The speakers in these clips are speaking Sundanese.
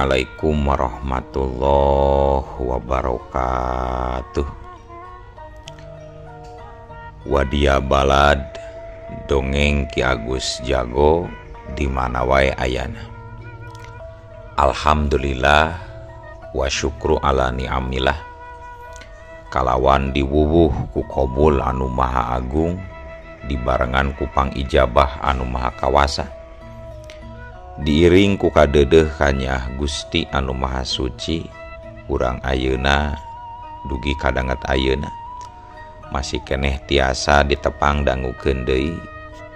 Assalamualaikum warahmatullahi wabarakatuh. Wadia balad dongeng Ki Agus Jago di mana wae ayana. Alhamdulillah wa syukru ala ni'amillah. Kalawan diwuwuh ku kobul anu maha agung dibarengan ku pangijabah anu maha kawasa. Diiring ku kadeudeuh kanyah Gusti anu maha suci urang ayeuna dugi kadanget ayeuna masih keneh tiasa ditepang dangukeun deui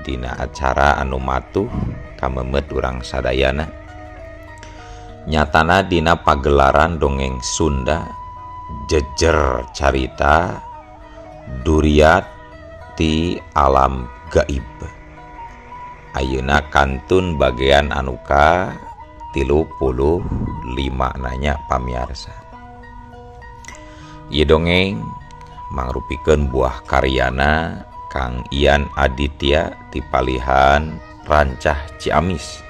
dina acara anu matuh kamemet urang sadayana. Nyatana dina pagelaran dongeng Sunda jejer carita duriat ti alam gaib. Ayeuna kantun bagian anuka 35 nanya pamiarsa. Ieu dongeng mangrupikeun buah karyana Kang Ian Aditya ti palihan Rancah Ciamis.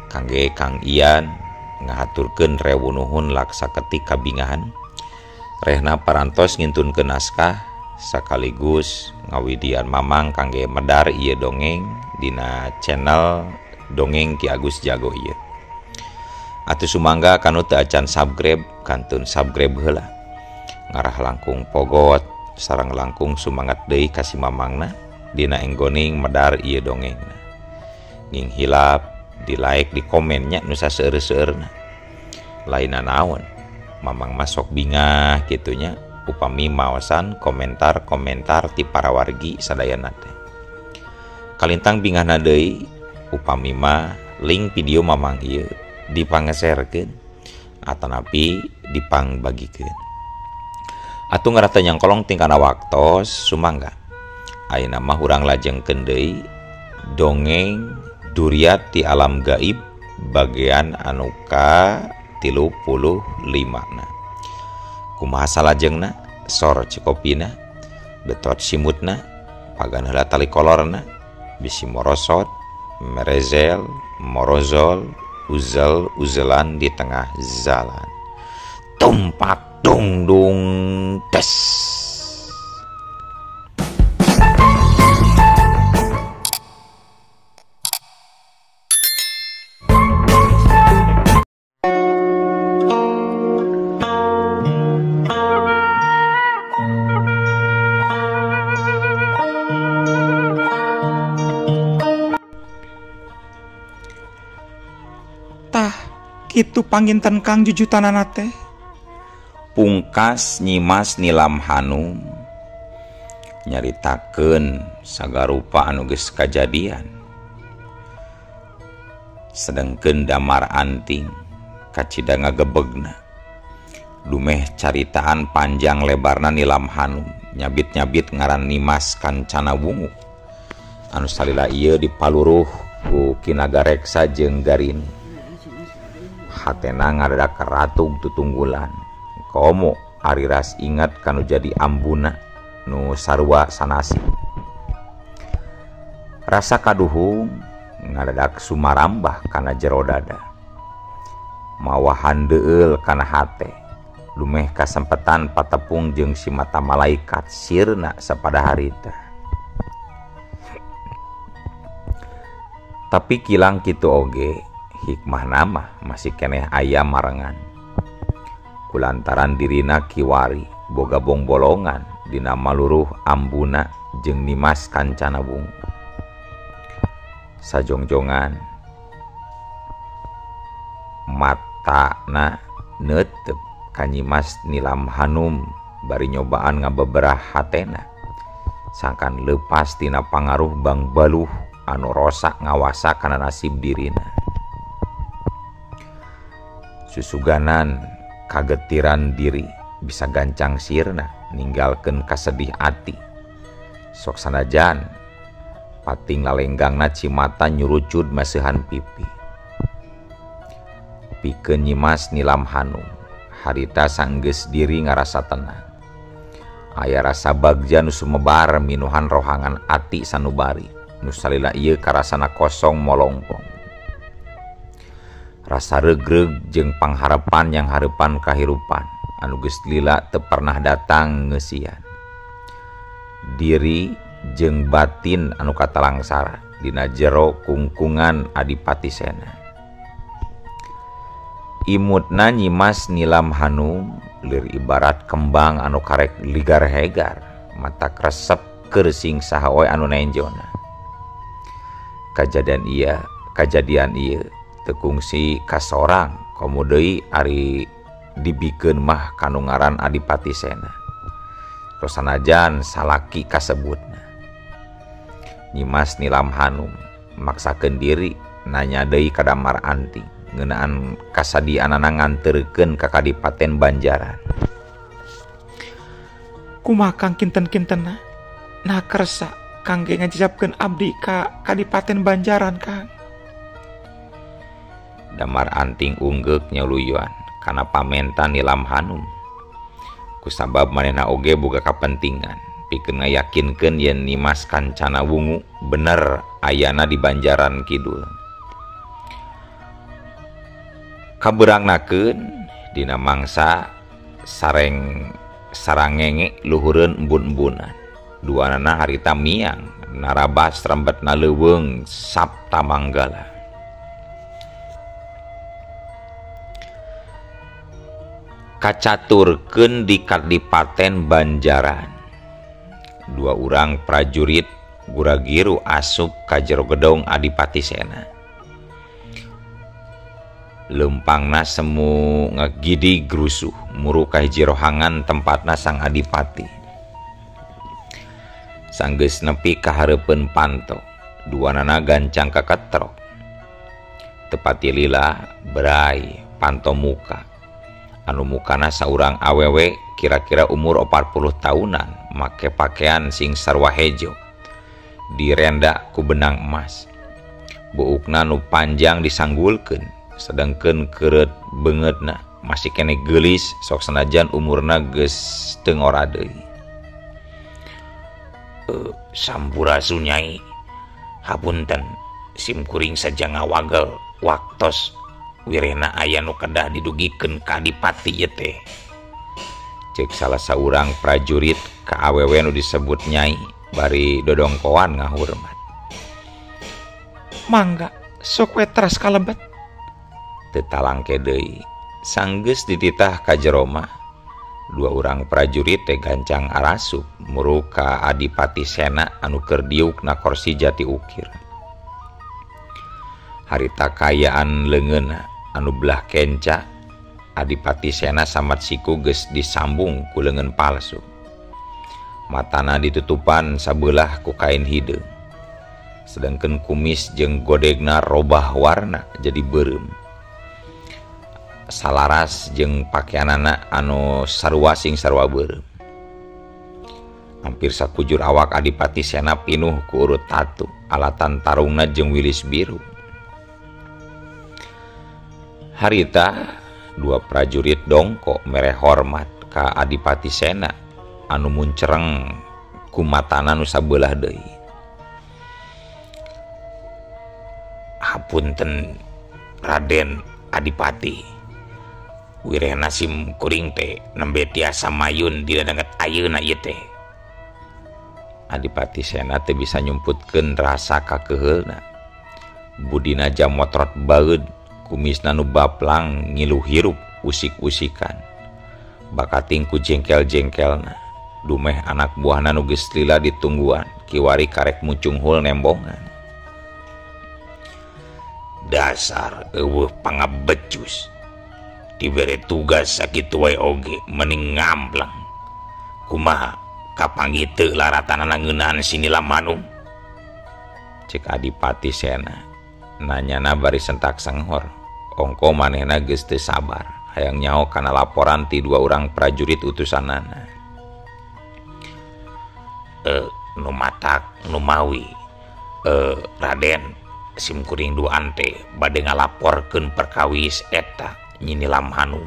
Kangge Kang Ian ngahaturkeun rewu nuhun laksa ketik kabingahan. Rehna parantos ngintunkeun naskah sakaligus ngawidian mamang kangge medar ieu dongeng dina channel Dongeng Ki Agus Jago ieu. Atuh sumangga kanu teu acan subscribe kantun subscribe heula. Ngarah langkung pogot sareng langkung sumangat deui ka si mamangna dina enggoning medar ieu dongengna. Nging hilap di like di komennya nu saseueur-seueurna. Lainna naon mamang masok bingah kitunya upami maosan komentar-komentar ti para wargi sadayana teh. Kalintang bingahna deui upami mah link video mamang ieu dipangeserkeun atanapi dipangbagikeun. Atuh ngarah teu nyangkolong tingkana waktos sumangga. Ayeuna mah urang lajengkeun deui dongeng duriat ti alam gaib bagian anu ka 35 na. Kumaha salajengna, sor cikopina, betot simutna, pagan heula tali kolorna, bisi morosot, merezel, morozol, uzel uzelan di tengah jalan. Tumpak dung dung tes. Kitu panginten Kang jujutanana teh. Pungkas Nyimas Nilam Hanum nyaritakeun sagarupa anu geus kajadian. Sedengkeun Damar Anting kacida ngagebegna. Dumeh caritaan panjang lebarna Nilam Hanum nyabit-nyabit ngaran Nimas Kancana Wungu anu salila ieu dipaluruh ku Ki Nagareksa jeung Garini. Hatena ngadadak ratug tutunggulan. Komo ari ras ingat kanu jadi ambuna nu sarua sanasi. Rasa kaduhung ngadadak sumarambah kana jero dada. Mawahan deueul kana hate. Lumeh kasempetan patepung jeung si mata malaikat sirna sapada harita. Tapi kilang kitu oge hikmah nama masih keneh aya marengan. Kulantaran dirina kiwari boga bongbolongan dina maluruh ambuna jeung Nimas Kancana Wungu. Sajongjongan matana neuteup ka Nyimas Nilam Hanum bari nyobaan ngabeberah hatena. Sangkan leupas tina pangaruh Bang Baluh anu rosak ngawasa kana nasib dirina. Susuganan kagetiran diri bisa gancang sirna ninggalkeun kasedih ati. Sok sanajan pating lalenggangna cimata nyurucud maseuhan pipi. Pikeun Nyimas Nilam Hanum harita sanggeus diri ngarasa tenang. Aya rasa bagja nu sumebar minuhan rohangan ati sanubari nu salila ieu karasana kosong molongpong. Rasa regreg jeung pangharapan yang harepan kahirupan anu geus lila teu pernah datang ngeusian. Diri jeung batin anu katalangsara dina jero kungkungan Adipati Sena. Imutna Nyimas Nilam Hanum lir ibarat kembang anu karek ligar hegar mata resep keur sing saha wae anu nenjona. Kajadian ieu teu kungsi kasorang komo deui ari dibikeun mah kanu ngaran Adipati Sena. Sanajan salaki kasebutna. Nyimas Nilam Hanum maksakeun diri nanya deui ka Damar Anting ngeunaan kasadianana nganterkeun ka Kadipaten Banjaran. Kumaha Kang kinten-kintenna? Nah kersa kangge ngajejapkeun abdi ka Kadipaten Banjaran Kang. Damar Anting unggeuk nyaluyuan kana pamenta Nilam Hanum. Kusabab manehna oge boga kapentingan pikeun ngayakinkeun yen Nyimas Kancana Wungu bener ayana di Banjaran Kidul. Kabeurangnakeun dina mangsa sareng sarangenge luhureun embun-embunan. Duanana harita miang narabas rembetna leuweung Saptamanggala. Kacaturkeun di Kadipaten Banjaran. Dua urang prajurit guragiru asup ka jero gedong Adipati Sena. Lempangna semu ngagidig grusuh muru ka hiji rohangan tempatna sang adipati. Sanggeus nepi ka hareupeun panto, duanana gancang kaketrok. Tepati lila berai panto muka. Anu mukana saurang awewe kira-kira umur 40 tahunan, make pakaian sing sarwa hejo, direnda ku benang emas. Buukna nu panjang disanggulkeun, sedangkeun keureut beungeutna masih keneh geulis sok sanajan umurna geus teu ngora deui. Sampurasun Nyai, hapunten sim kuring saja ngawagel waktos wirehna aya nu kedah didugikeun ka adipati ieu teh. Cek salah saurang prajurit ka awewe nu disebut Nyai bari dodongkoan ngahurmat. Mangga sok we teras kalebet. Teu talangke deui sanggeus dititah ka jero mah. Dua urang prajurit teh gancang arasup muru ka Adipati Sena anu keur diuk na korsi jati ukir. Harita kayaan leungeunna anu belah kenca Adipati Sena samat siku geus disambung ku leungeun palsu. Matana ditutupan sabelah ku kain hideung. Sedangkeun kumis jeung godegna robah warna jadi beureum. Salaras jeung pakaianana anu sarua sing sarua beureum. Hampir sakujur awak Adipati Sena pinuh ku urut tatu, alatan tarungna jeung wilis biru. Harita dua prajurit dongkok mere hormat ka Adipati Sena anu muncereng ku matana nu sabelah deui. Hapunten Raden Adipati, wirehna sim kuring teh nembe tiasa mayun dina danget ayeuna ieu teh. Adipati Sena teh bisa nyumputkeun rasa kakeuheulna. Budina jamotrot baeud, kumisna nu baplang ngilu hirup usik-usikan. Bakating ku jengkel-jengkelna, dumeh anak buahna nu geus lila ditungguan, kiwari karek mucunghul nembongan. Dasar eueuh pangabecus. Dibere tugas sakitu wae oge mending ngamplang. Kumaha kapanggih teu laratanana ngeunaan si Nilam Hanum? Cek Adipati Sena nanyana bari sentak senghor. Ongko manehna geus teu sabar hayang nyaho kana laporan ti dua urang prajurit utusanana. Nu matak nu mawi Raden sim kuring duaan teh bade ngalaporkeun perkawis eta Nyi Nilam Hanum.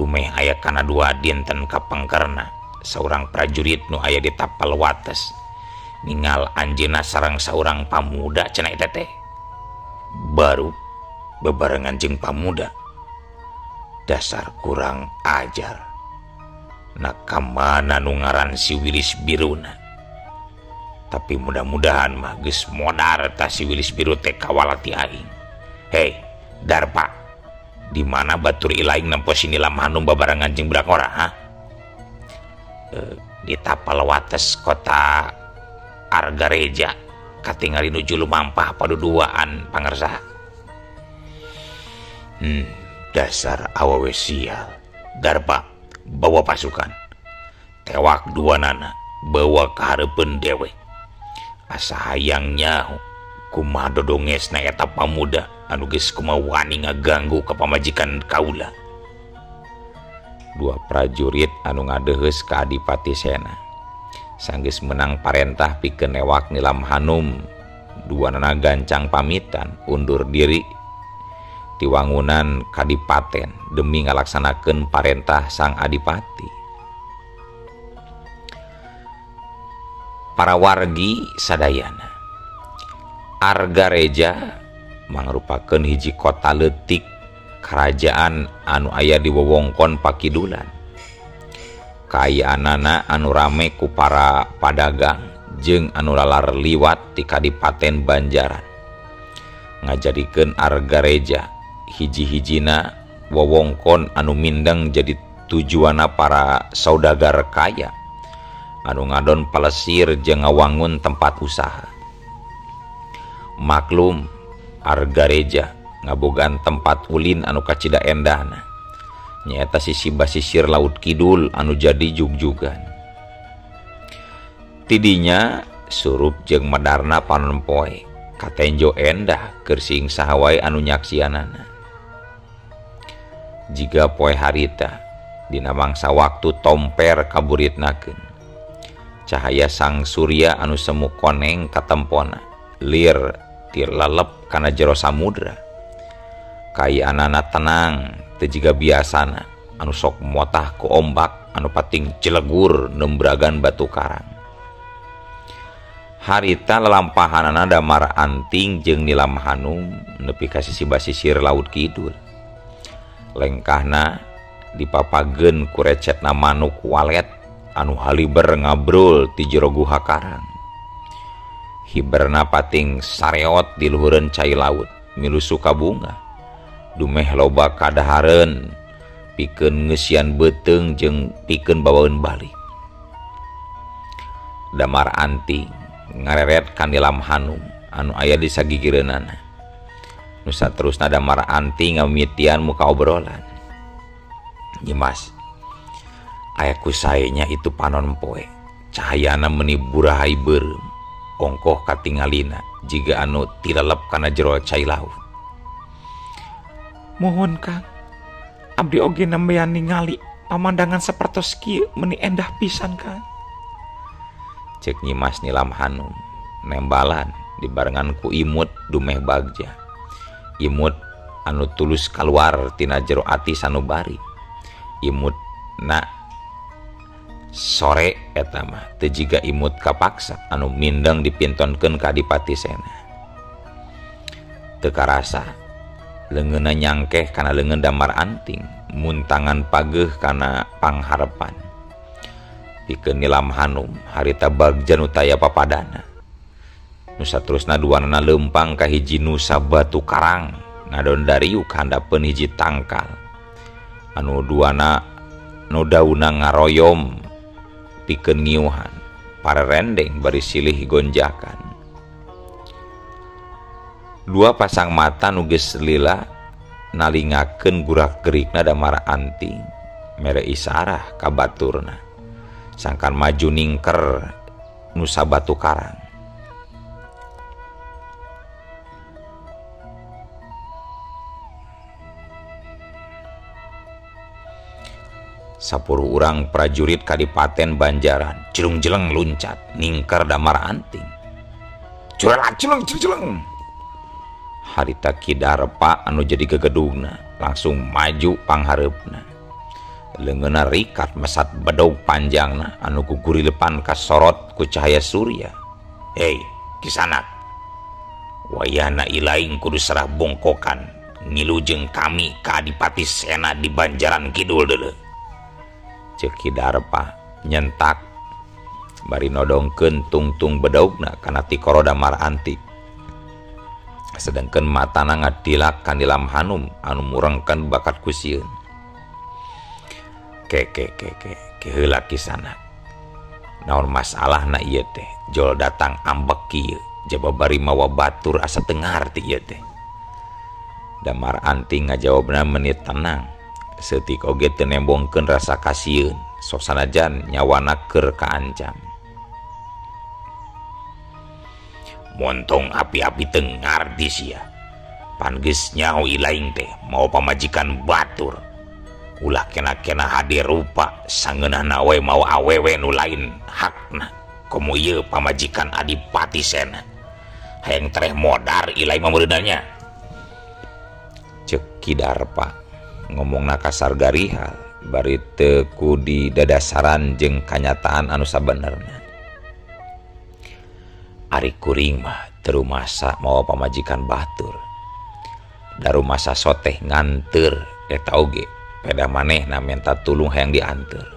Dumeh aya kana dua dinten kapengkerna saurang prajurit nu aya di tapal wates ningal anjeunna sareng saurang pamuda cenah eta teh. Baru bebarengan jeung pamuda. Dasar kurang ajar. Nah kamana nu ngaran si Wilis Biruna. Tapi mudah-mudahan mah geus modar tah si Wilis Biru teh kawalati aing. Hei, Darpa, di mana batur ilaing nempo si Nilam Hanum babarengan jeung budak ngora, ha? Di tapal wates kota Argareja katingali nuju lumampah paduduaan pangersa. Dasar awewe sial. Darpa, bawa pasukan. Tewak dua nana, bawa ka hareupeun dewek. Asa hayang nyaho kumaha dodongesna eta pamuda anu geus kumaha wani ngaganggu ka pamajikan kaula. Dua prajurit anu ngadeheus ka Adipati Sena sanggeus menang parentah pikeun newak Nilam Hanum. Dua nana gancang pamitan undur diri di wangunan kadipaten demi ngalaksanakeun parentah sang adipati. Para wargi sadayana, Argareja mangrupakeun hiji kota leutik kerajaan anu aya di wewengkon Pakidulan. Kaayaanana anu rame ku para padagang jeung anu lalar liwat ti Kadipaten Banjaran ngajadikeun Argareja hiji-hijina wewengkon anu mindeng jadi tujuana para saudagar kaya anu ngadon palesir jeung ngawangun tempat usaha. Maklum Argareja ngabogaan tempat ulin anu kacida endahna, nyaeta sisi basisir laut kidul anu jadi jugjugan. Tidinya surup jeung medarna panon poe katenjo endah keur sing saha wae anu nyaksianana. Jiga poe harita dina mangsa waktu tomper kaburitnakeun, cahaya sang surya anu semu koneng katempona lir tir lalep kana jero samudra. Kaayaanana tenang teu jiga biasana anu sok motah ku ombak anu pating jelegur nembragan batu karang. Harita lalampahanana Damar Anting jeung Nilam Hanum nepi ka sisi basisir laut kidul. Lengkahna dipapageun ku recetna manuk walet anu haliber ngabrul ti jero guha karang. Hiberna pating sareot di luhureun cai laut milu suka bunga. Dumeh loba kadahareun pikeun ngeusian beuteung jeung pikeun bawaeun balik. Damar Anting ngareret ka Nilam Hanum anu aya di sagigireunana. Nu saterusna Damar Anting ngamimitian muka obrolan. Nyimas, aya ku saenya itu panon poe, cahayana meuni burahay beureum, ongkoh katingalina jiga anu tilalep kana jero cai laut. Mohon Kang, abdi oge nembean ningali pamandangan sapertos kieu meuni endah pisan Kang. Cek Nyimas Nilam Hanum nembalan dibarengan ku imut dumeh bagja. Imut anu tulus kaluar tina jero ati sanubari. Imut na sore eta mah teu jiga imut kapaksa anu mindeng dipintonkeun ka Adipati Sena. Teu karasa leungeunna nyangkeh kana leungeun Damar Anting, muntangan pageuh kana pangharepan. Pikeun Nilam Hanum harita bagja nu taya papadana. Nu saterusna duanana leumpang ka hiji nusa batu karang ngadon dariuk handapeun hiji tangkal anu duana nu dauna ngaroyom pikeun ngiuhan parerendeng bari silih gonjakan. Dua pasang mata nu geus lila nalingakeun gurak-gerikna Damar Anting mere isarah ka baturna sangkan maju ningker nusa batu karang. Sapuluh urang prajurit Kadipaten Banjaran jelung-jeleng luncat ningker Damar Anting. Curang jeleng jeleng. Harita Ki Darpa anu jadi gegedugna langsung maju panghareupna. Leungeunna rikat mesat bedog panjangna anu gugurilepan kasorot ku cahaya surya. Hei, Kisanak. Wayahna ilaing kudu serah bongkokan Ngilu jeung kami ka Adipati Sena di Banjaran Kidul deuleu. Ceuk Ki Darpa nyentak bari nodongkeun tungtung bedaugna kana tikoro Damar Anting. Sedengkeun matana ngadilak ka Nilam Hanum anu murengkeun bakat ku sieun. Ke ke ke ke ke heula kisana. Naon masalahna ieu teh? Jol datang ambek kieu, jaba bari mawa batur asa teu ngarti ieu teh. Damar Anting ngajawabna menit tenang. Seutik oge teu nembongkeun rasa kasieun, sok sanajan nyawana keur kaancam. Montong api-api teu ngarti sia. Pan geus nyaho ilaing teh mawa pamajikan batur. Ulah kena-kena hade rupa sangeunahna we mawa awewe nu lain hakna. Komo ieu pamajikan Adipati Sena. Hayang tereh modar ilaing mah meureunna. Ceuk Ki Darpa ngomongna kasar garihal bari teu ku didadasaran jeung kanyataan anu sabenerna. Ari kuring mah teu rumasa mawa pamajikan batur. Da rumasa soteh nganteur eta oge peda manehna menta tulung hayang dianteur.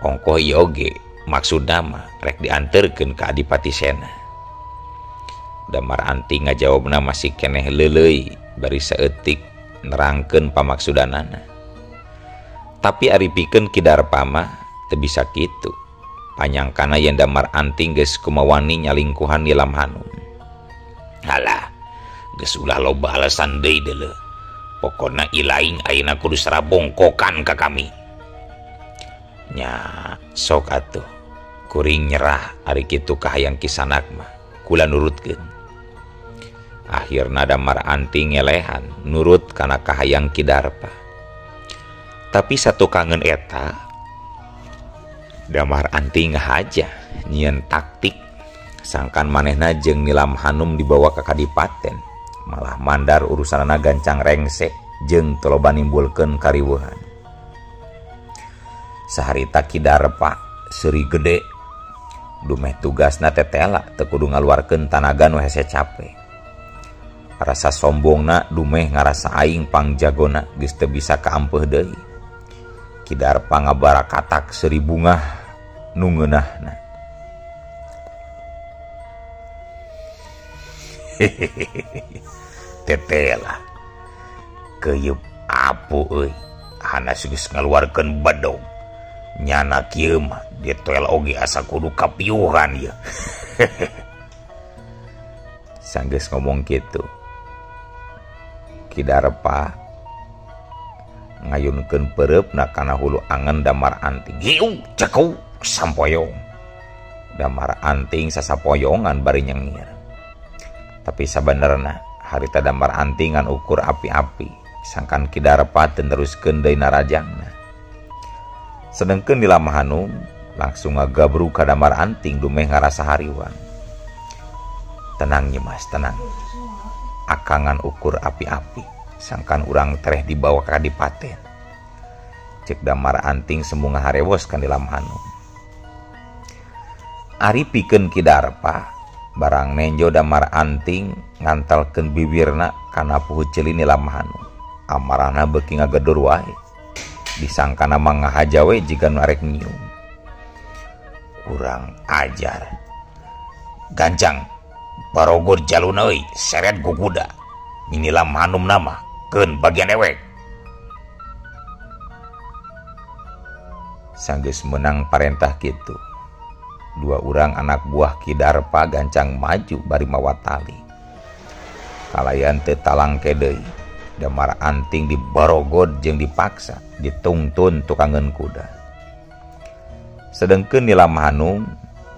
Ongkoh ieu oge maksudna mah rek dianteurkeun ka Adipati Sena. Damar Anting ngajawabna masih keneh leuleuy bari saeutik nerangkeun pamaksudanana. Tapi ari pikeun Ki Darpa mah teu bisa kitu. Panyangkana yen Damar Anting geus kumawani nyalingkuhan Nilam Hanum. Halah, geus ulah loba alasan deui deuleu. Pokona ilaing ayeuna kudu sarabongkokan ka kami. Nya sok atuh kuring nyerah ari kitu kahayang kisanak mah kula nurutkeun. Akhirna Damar Anting ngelehan nurut kana kahayang Ki Darpa. Tapi satu kangen eta Damar Anting ngahaja nyieun taktik sangkan manehna jeung Nilam Hanum dibawa ka kadipaten, malah mandar urusanana gancang rengsek jeung teu loba nimbulkeun kariweuhan. Saharita Ki Darpa seuri gede dumeh tugasna tetela teu kudu ngaluarkeun tanaga nu hese cape. Rasa sombongna dumeh ngarasa aing pangjagona geus teu bisa kaampeuh deui. Ki Darpa ngabarakatak seuri bungah nu ngeunahna. Tetela keyeup apu euy, hanas geus ngaluarkeun bedog. Nyana kieu mah ditoel oge asa kudu kapiuhan ieu. Sanggeus ngomong kitu, Ki Darpa ngayunkeun peureupna kana hulu angen Damar Anting. Hiu cekuk sampoyong. Damar Anting sasapoyongan bari nyengir. Tapi sabenerna harita Damar Anting ngan ukur api-api sangkan Ki Darpa teu neruskeun deui narajangna. Sedengkeun Nilam Hanum langsung ngagabru ka Damar Anting dumeh ngarasa hariwang. Tenang Nyimas, tenang. Akangan ukur api-api sangkan urang tereh dibawa ka kadipaten. Cek Damar Anting sembung ngaharewos ka Nilam Hanum. Ari pikeun Ki Darpa barang nenjo Damar Anting ngantalkeun bibirna kana puhu ceuli Nilam Hanum. Amarahna beuki ngagedur wae. Disangkana mah ngahaja we jiga nu arek nyium. Kurang ajar. Gancang barogor jaluna euy, seret ku kuda. Nilam Hanum nama keun bagian ewek. Sanggeus meunang parentah kitu, dua urang anak buah Ki Darpa gancang maju bari mawa tali. Kalayan teu talangke deui, Damar Anting dibarogod jeung dipaksa ditungtun tukangeun kuda. Sedengkeun Nilam Hanum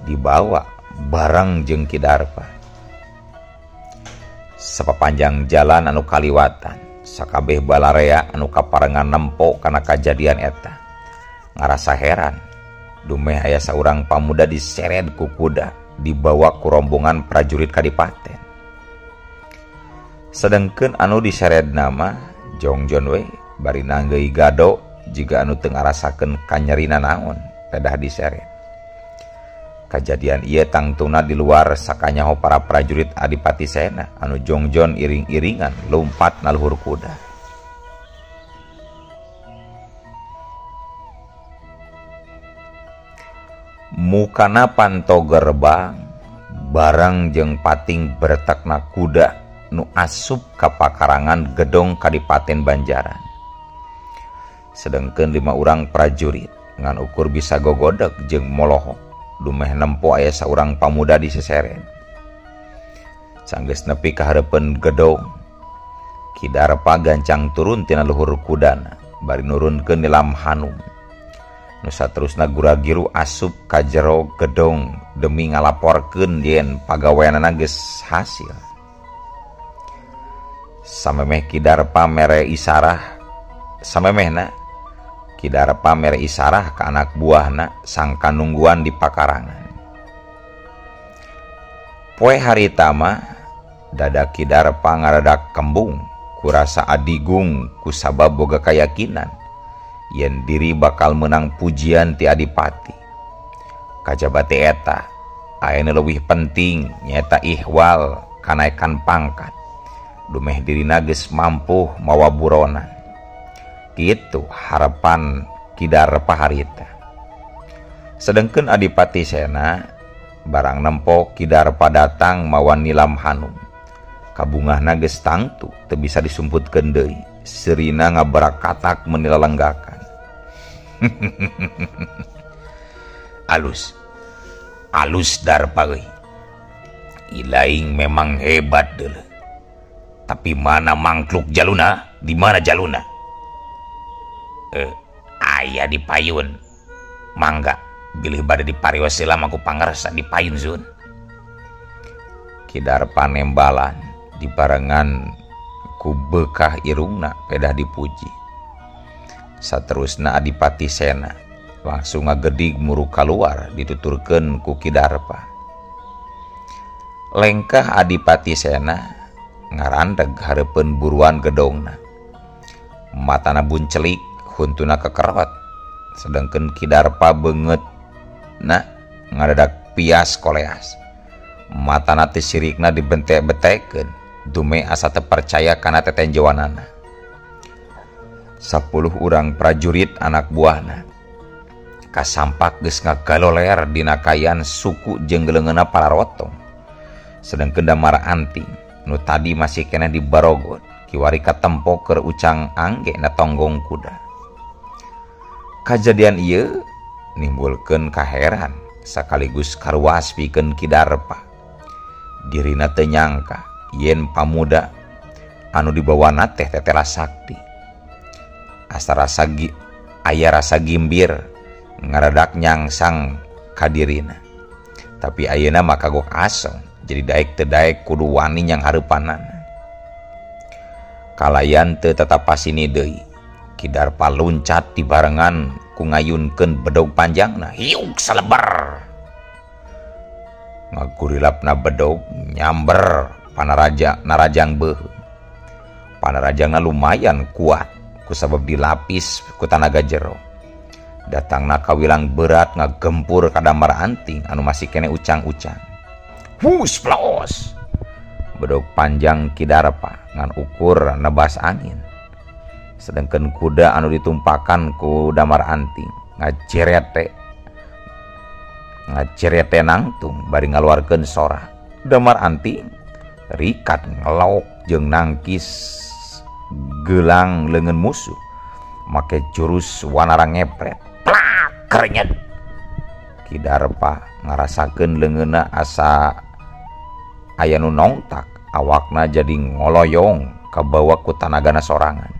dibawa bareng jeung Ki Darpa. Sapapanjang jalan anu kaliwatan, sakabeh balarea anu kaparengan nempo kana kajadian eta ngarasa heran. Dumeh aya saurang pamuda diseret ku kuda dibawa ku rombongan prajurit kadipaten. Sedengkeun anu diseret nama jongjon we bari nanggeuy gado jiga anu teu ngarasakeun kanyerina naon pedah diseret. Kajadian ieu tangtuna di luar sakanyaho para prajurit Adipati Sena anu jongjon iring-iringan lumpat na luhur kuda. Mukana panto gerbang barang jeung pating bertekna kuda nu asup ka pakarangan gedong Kadipaten Banjaran. Sedengkeun 5 urang prajurit ngan ukur bisa gogodeg jeung molohok dumeh nempo aya saurang pamuda di seseren. Sanggeus nepi ka hareupeun gedong, Ki Darpa gancang turun tina luhur kudana bari nurunkeun Nilam Hanum. Nu saterusna guragiru asup ka jero gedong demi ngalaporkeun yen pagaweanana geus hasil. Samemeh Ki Darpa mere isarah, samemehna Ki Darpa mere isarah ka anak buahna sangka nungguan di pakarangan. Poe harita mah dada Ki Darpa ngaradak kembung kurasa adigung kusabab boga kayakinan yen diri bakal menang pujian ti adipati. Kajaba ti eta aya nu leuwih penting nyaeta ihwal kanaekan pangkat. Dumeh dirina geus mampuh mawa buronan. Kitu harapan Ki Darpa harita. Sedengkeun Adipati Sena barang nempo Ki Darpa datang mawa Nilam Hanum. Kabungahna geus tangtu teu bisa disumputkeun deui. Seurina ngabarakatak meuni lalenggakan. Alus. Alus Darpa euy. Ilaing memang hebat deuleu. Tapi mana mangkluk jaluna? Di mana jaluna? Aya di payun. Mangga bilih bade diparios heula mah ku pangarsa di payun zun. Ki Darpa nembalan dibarengan ku beukah irungna pedah dipuji. Saterusna Adipati Sena langsung ngagedig muru kaluar dituturkeun ku Ki Darpa. Lengkah Adipati Sena ngarandeg hareupeun buruan gedongna. Matana buncelik, huntuna kekerot. Sedengkeun Ki Darpa beungeutna ngadadak pias koleas. Matana teh sirikna dibentek-betekeun, dume asa teu percaya kana tetenjoanana. 10 urang prajurit anak buahna kasampak geus ngagaloler dina kayan suku jeung geleungeunna pararotong. Sedengkeun Damar Anting nu tadi masih keneh di barogot kiwari katempo keur ucang angge na tonggong kuda. Kajadian ieu nimbulkeun kaheran sakaligus karuas pikeun Ki Darpa. Dirina teu nyangka yen pamuda anu dibawana teh tetela sakti. Asa rasa aya rasa gimbir ngaradak nyangsang kadirina. Tapi ayeuna mah kagok asong, jadi daek teu daek kudu wani nyang hareupanana. Kalayan teu tetap pasini deui. Ki Darpa luncat dibarengan ku ngayunkeun bedog panjangna, hiuk salebar. Ngagurilapna bedog nyamber panaraja narajang beuheung. Panarajangna lumayan kuat kusabab dilapis ku tanaga jero. Datangna kawilang berat ngagempur ka Damar Anting anu masih kene ucang-ucang. Hus plaos. Bedog panjang Ki Darpa ngan ukur nebas angin. Sedengkeun kuda anu ditumpakan ku Damar Anting ngajerete nangtung bari ngaluarkeun sora. Damar Anting rikat ngelok jeung nangkis gelang leungeun musuh make jurus wanara ngepret. Plak kerenyet. Ki Darpa ngarasakeun leungeunna asa aya nu nongtak, awakna jadi ngoloyong kabawa ku tanagana sorangan.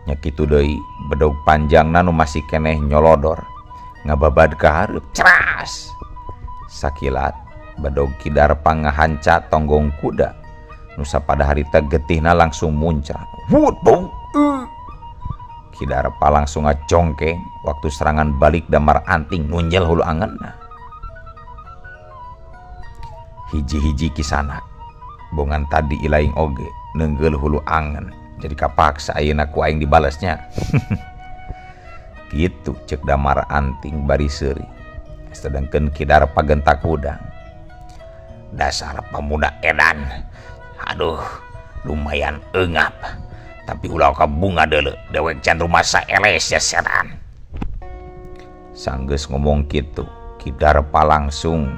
Nya kitu deui bedog panjangna nu masih keneh nyolodor ngababad ka hareup ceras. Sakilat bedog Ki Darpa ngahanca tonggong kuda nu sapada harita getihna langsung muncrat. Wut bung. Ki Darpa langsung ngacongkeng waktu serangan balik Damar Anting nunjel hulu angenna. Hiji-hiji kisanak bongan tadi ilaing oge nenggel hulu angen jadi kapaksa ayeuna ku aing dibalesnya. Kitu cek Damar Anting bari seuri. Sedangkeun Ki Darpa gentak hudang. Dasar pemuda edan. Aduh, lumayan eungap. Tapi ulah ka bunga deuleu, dewek can rumasa eles ya setan. Sanggeus ngomong kitu, Ki Darpa langsung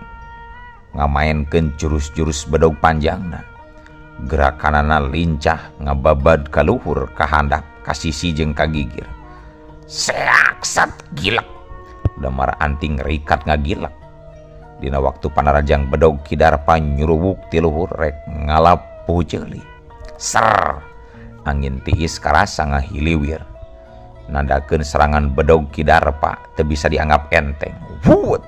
ngamaenkeun jurus-jurus bedog panjangna. Gerakanana lincah ngababad ka luhur ka handap ka sisi jeung ka gigir. Seak sat gilek. Damar Anting rikat ngagilek. Dina waktu panarajang bedog Ki Darpa nyuruwuk ti luhur rek ngalap pujeuli. Ser angin tiis karasa ngahiliwir. Nandakeun serangan bedog Ki Darpa teu bisa dianggap enteng. Wut!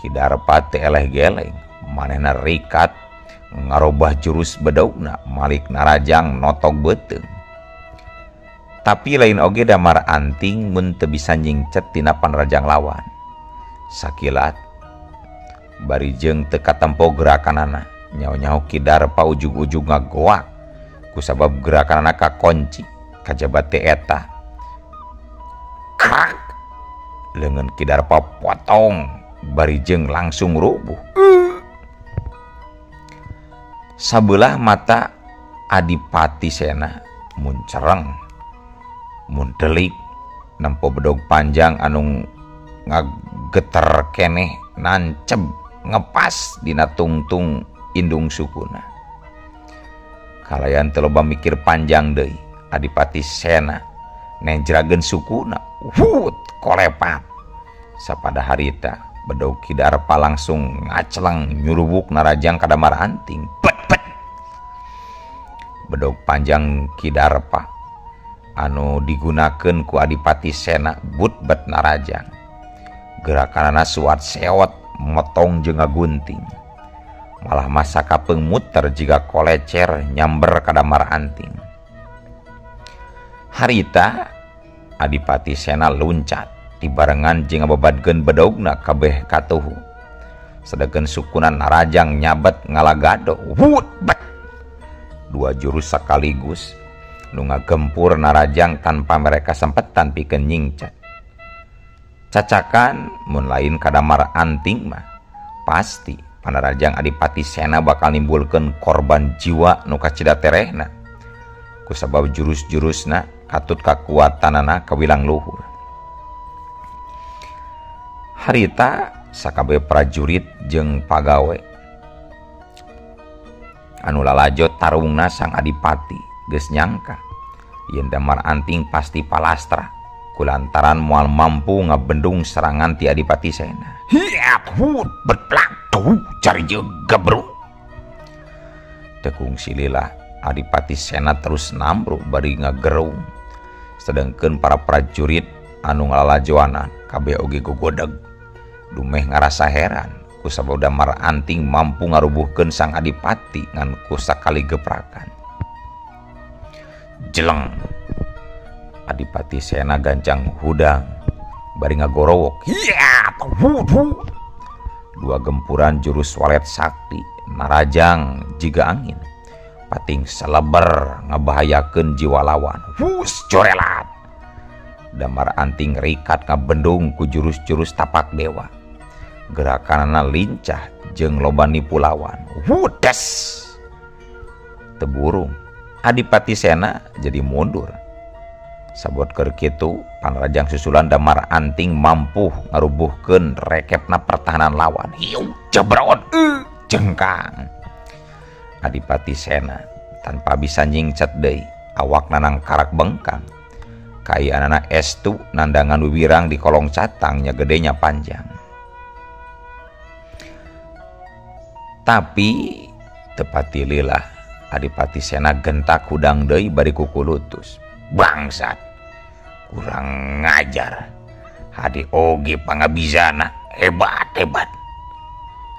Ki Darpa teu eleh geleng, manehna rikat ngarobah jurus bedogna malik narajang notog beuteung. Tapi lain oge Damar Anting mun teu bisa nyingcet tina panarajang lawan. Sakilat bari jeung teu katempo gerakanana, nyaho-nyaho Ki Darpa ujug-ujug ngagoak kusabab gerakanana kakonci kajaba teh eta. Krak! Leungeun Ki Darpa potong bari jeung langsung rubuh. Sabelah mata Adipati Sena mun cereng mun delik nempo bedog panjang anu ngageter keneh nanceb ngepas dina tungtung indung sukuna. Kalayan teu loba mikir panjang deui, Adipati Sena nenjrageun sukuna, wut kolepat. Sapada harita bedog Ki Darpa langsung ngaceleng nyuruwuk narajang ka Damar Anting. Pet pet. Bedog panjang Ki Darpa anu digunakeun ku Adipati Sena but-bet narajang. Gerakanana suat sewot motong jeung ngagunting. Malah masa kapeung muter jiga kolecer nyamber ka Damar Anting. Harita Adipati Sena luncat dibarengan jeung ngababadkeun bedogna kabeh katuhu. Sedengkeun sukuna narajang nyabet ngalagado. Wut bet. Dua jurus sekaligus nu ngagempur narajang tanpa mereka sempetan pikeun nyingcat. Cacakan mun lain ka Damar Anting mah pasti panarajang Adipati Sena bakal nimbulkeun korban jiwa nu kacida terehna. Kusabab jurus-jurusna katut kakuatanana kawilang luhur. Harita sakabeh prajurit jeung pagawe anu lalajo tarungna sang adipati geus nyangka yen Damar Anting pasti palastra kulantaran moal mampu ngabendung serangan ti Adipati Sena. Hiat hut berplak tuh cari juga bro. Tekung sililah Adipati Sena terus nambru bari ngagerung. Sedengkeun para prajurit anu ngalalajoanan kabeh oge gogodeg. Dumeh ngarasa heran kusabab Damar Anting mampu ngarubuhkeun sang adipati ngan ku sakali geprakan. Jeleng. Adipati Sena gancang hudang bari ngagorowok. Hiat hut hut. Dua gempuran jurus walet sakti narajang jiga angin. Pating seleber ngabahayakeun jiwa lawan. Hus corelat. Damar Anting rikat ngabendung ku jurus-jurus tapak dewa. Gerakanana lincah jeung loba nipu lawan. Wudes. Teburung Adipati Sena jadi mundur. Sabot keur kitu panrajang susulan Damar Anting mampu ngarubuhkeun rekepna pertahanan lawan. Hiu jebrot jengkang. Adipati Sena tanpa bisa nyingcet deui, awakna nangkarak bengkang. Kaayaanana estu nandangan wiwirang di kolong catang nya gedenya panjang. Tapi tepati lila Adipati Sena gentak hudang deui bari kukulutus. Bangsat, kurang ngajar. Hadi oge pangabizana hebat hebat.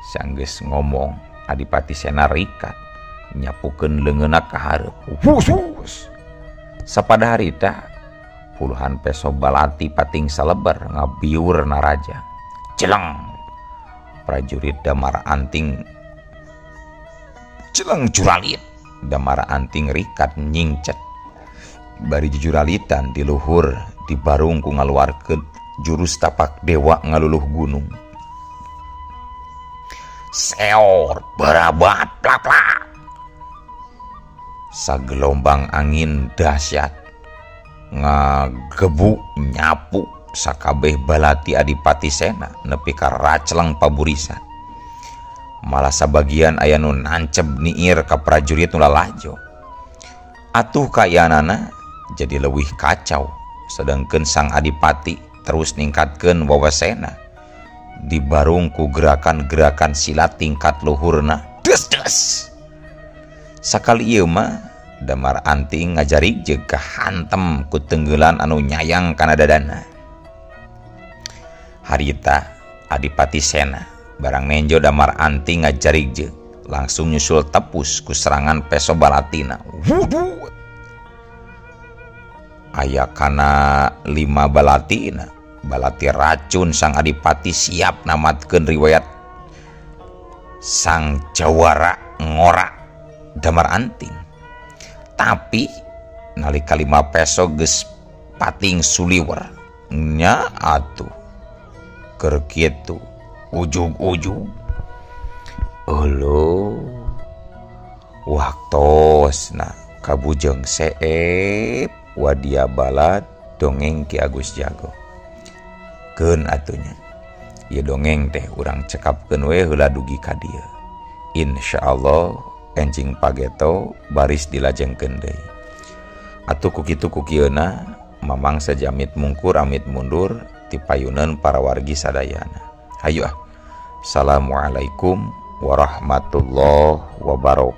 Sanggeus ngomong Adipati Sena rikat nyapukeun leungeunna ka hareup. Hus hus. Sapada harita puluhan peso balati pating salebar ngabiur naraja. Jeleng. Prajurit Damar Anting jeleng juralit. Damar Anting rikat nyingcet bari jujuralitan di luhur dibarung ku ngaluarkeun jurus tapak dewa ngaluluh gunung. Seor barabat plak-plak. Sagelombang angin dahsyat ngagebuk nyapu sakabeh balati Adipati Sena nepi ka racleng paburisan. Malah sabagian aya nu nanceb niir ka prajurit nu lalajo. Atuh kayanana jadi leuwih kacau, sedangkeun sang adipati terus ningkatkeun wawasena dibarung ku gerakan-gerakan silat tingkat luhurna. Des des. Sakali ieu mah Damar Anting ngajarik jeung kahantem ku tenggelan anu nyayang kana dadana. Harita Adipati Sena barang nenjo Damar Anting ngajarik jeung langsung nyusul tepus ku serangan peso balatina. Wuduh. Aya kana 5 balatina, balati racun sang adipati siap namatkeun riwayat sang jawara ngora Damar Anting. Tapi nalika 5 peso geus pating suliwer nya atuh keur kitu ujug-ujug euleuh waktosna kabujeng seep wadia balad dongeng Ki Agus Jago. Keun atunya ieu dongeng teh urang cekapkeun we heula dugi ka dieu. Insyaallah enjing pageto baris dilajengkeun deui. Atuh ku kitu ku kieuna Mamang sajamit mungkur amit mundur ti payuneun para wargi sadayana. Hayu ah. Assalamualaikum warahmatullahi wabarakatuh.